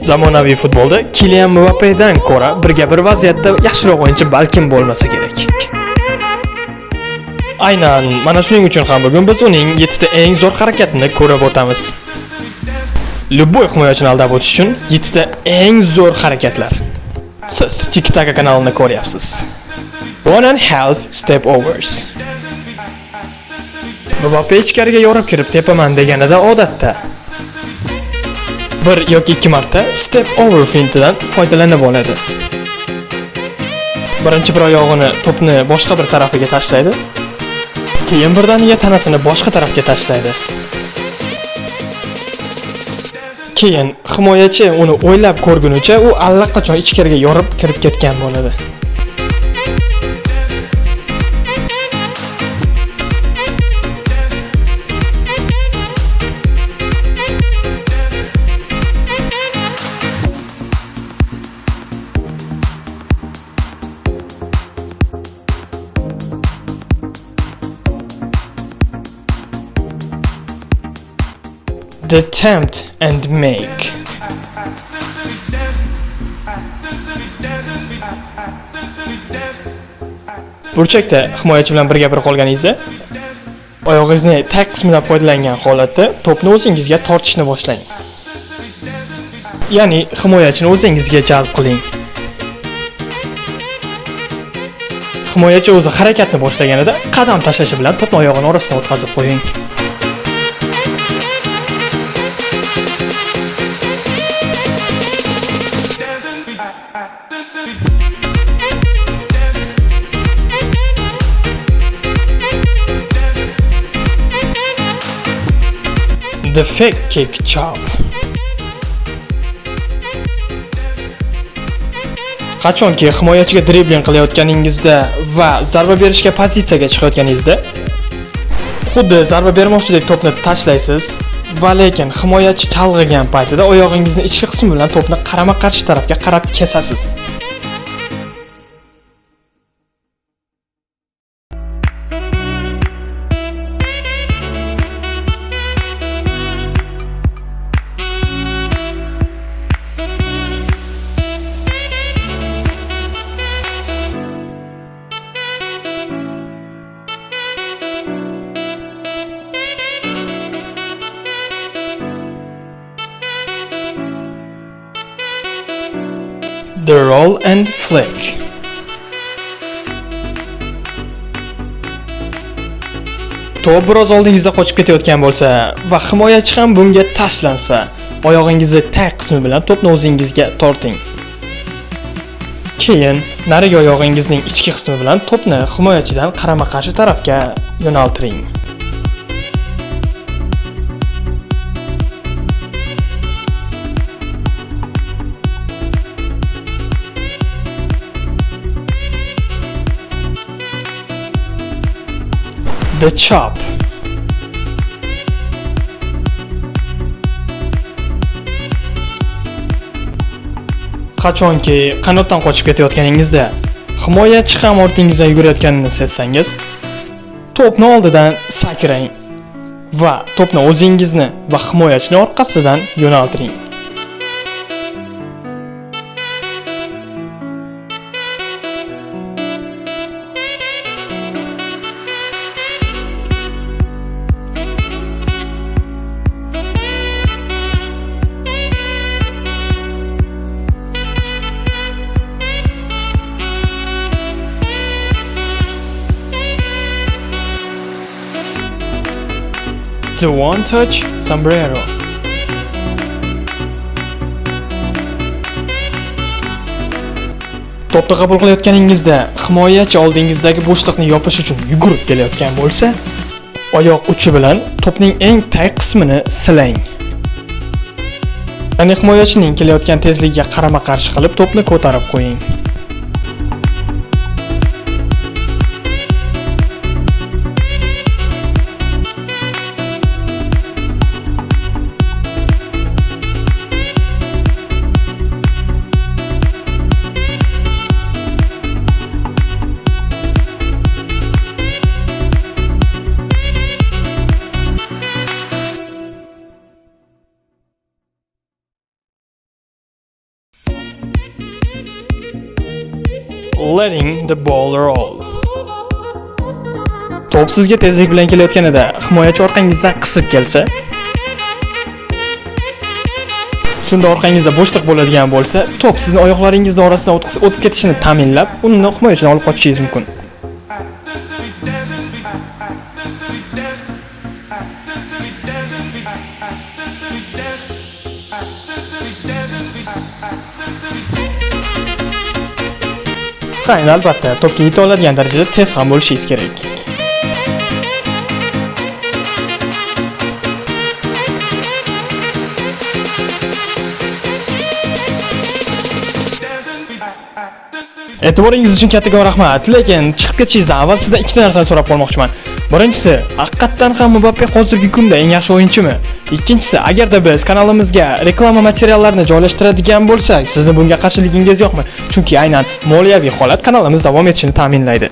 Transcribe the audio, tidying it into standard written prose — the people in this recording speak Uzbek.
Zamonaviy futbolda Kilian Mbappedan ko'ra birga-bir vaziyatda yaxshiroq o'yinchi balkim bo'lmasa kerak. Aynan mana shuning uchun ham bugun biz uning 7 ta eng zo'r harakatini ko'rib o'tamiz. Любой himoyachini aldab o'tish uchun 7 ta eng zo'r harakatlar. Siz TikTok kanalini ko'ryapsiz. 1.5 step overs. Mbappe ichkariga yorib kirib tepaman deganida odatda bir yoki ikki marta step over fintidan foydalanib oladi. Birinchi bir oyog'ini to'pni boshqa bir tarafiga tashlaydi. Keyin birdaniga tanasini boshqa tarafga tashlaydi. Keyin himoyachi uni o'ylab ko'rgunicha u allaqachon ichkariga yorib kirib ketgan bo'ladi. The attempt and make. Burchakda himoyachi bilan birga bir qolganingizda oyog'ingizni tag qismidan foydalangan holatda to'pni o'zingizga tortishni boshlang. Ya'ni himoyachini o'zingizga jalb qiling. Himoyachi o'zi harakatni boshlaganida qadam tashlashi bilan to'pni oyog'ini orasidan o'tkazib qo'ying. The fake kick chop. Qachonki himoyachiga dribling qilayotganingizda va zarba berishga pozitsiyaga chiqayotganingizda xuddi zarba bermoqchidek to'pni tashlaysiz va lekin himoyachi chalg'igan paytida oyog'ingizni ichki qismi bilan to'pni qarama-qarshi tarafga qarab kesasiz. The roll and flick. To'p biroz oldingizda qochib ketayotgan bo'lsa va himoyachi ham bunga tashlansa, oyog'ingizni tag qismi bilan to'pni o'zingizga torting. Keyin narigi oyog'ingizning ichki qismi bilan to'pni himoyachidan qarama-qarshi tarafga yo'naltiring. The chop. Qachonki qanotdan qochib ketayotganingizda himoyachi ham ortingizdan yugurayotganini sezsangiz, to'pni oldidan sakrang va to'pni o'zingizni va himoyachini orqasidan yo'naltiring. The one touch sombrero. To'pni qabul qilayotganingizda himoyachi oldingizdagi bo'shliqni yopish uchun yugurib kelayotgan bo'lsa, oyoq uchi bilan to'pning eng tag qismini silang. Ya'ni himoyachining kelayotgan tezligiga qarama-qarshi qilib to'pni ko'tarib qo'ying. Letting the ball roll. To'p sizga tezlik bilan kelayotganida himoyachi orqangizdan qisib kelsa, shunda orqangizda bo'shliq bo'ladigan bo'lsa, to'p sizni oyoqlaringizni orasidan o'tib ketishini ta'minlab, uni himoyachidan olib qochishingiz mumkin. Ha, endi albatta, to'pga yeta oladigan darajada tez ham bo'lishingiz kerak. E'tiboringiz uchun kattakon rahmat. Lekin chiqib ketishingizdan avval sizdan ikkita narsani so'rab qolmoqchiman. Birinchisi, haqiqatdan ham Mbappe hozirgi kunda eng yaxshi o'yinchimi? Ikkinchisi, agarda biz kanalimizga reklama materiallarini joylashtiradigan bo'lsak, sizni bunga qarshiligingiz yo'qmi? Chunki aynan moliyaviy holat kanalimiz davom etishini ta'minlaydi.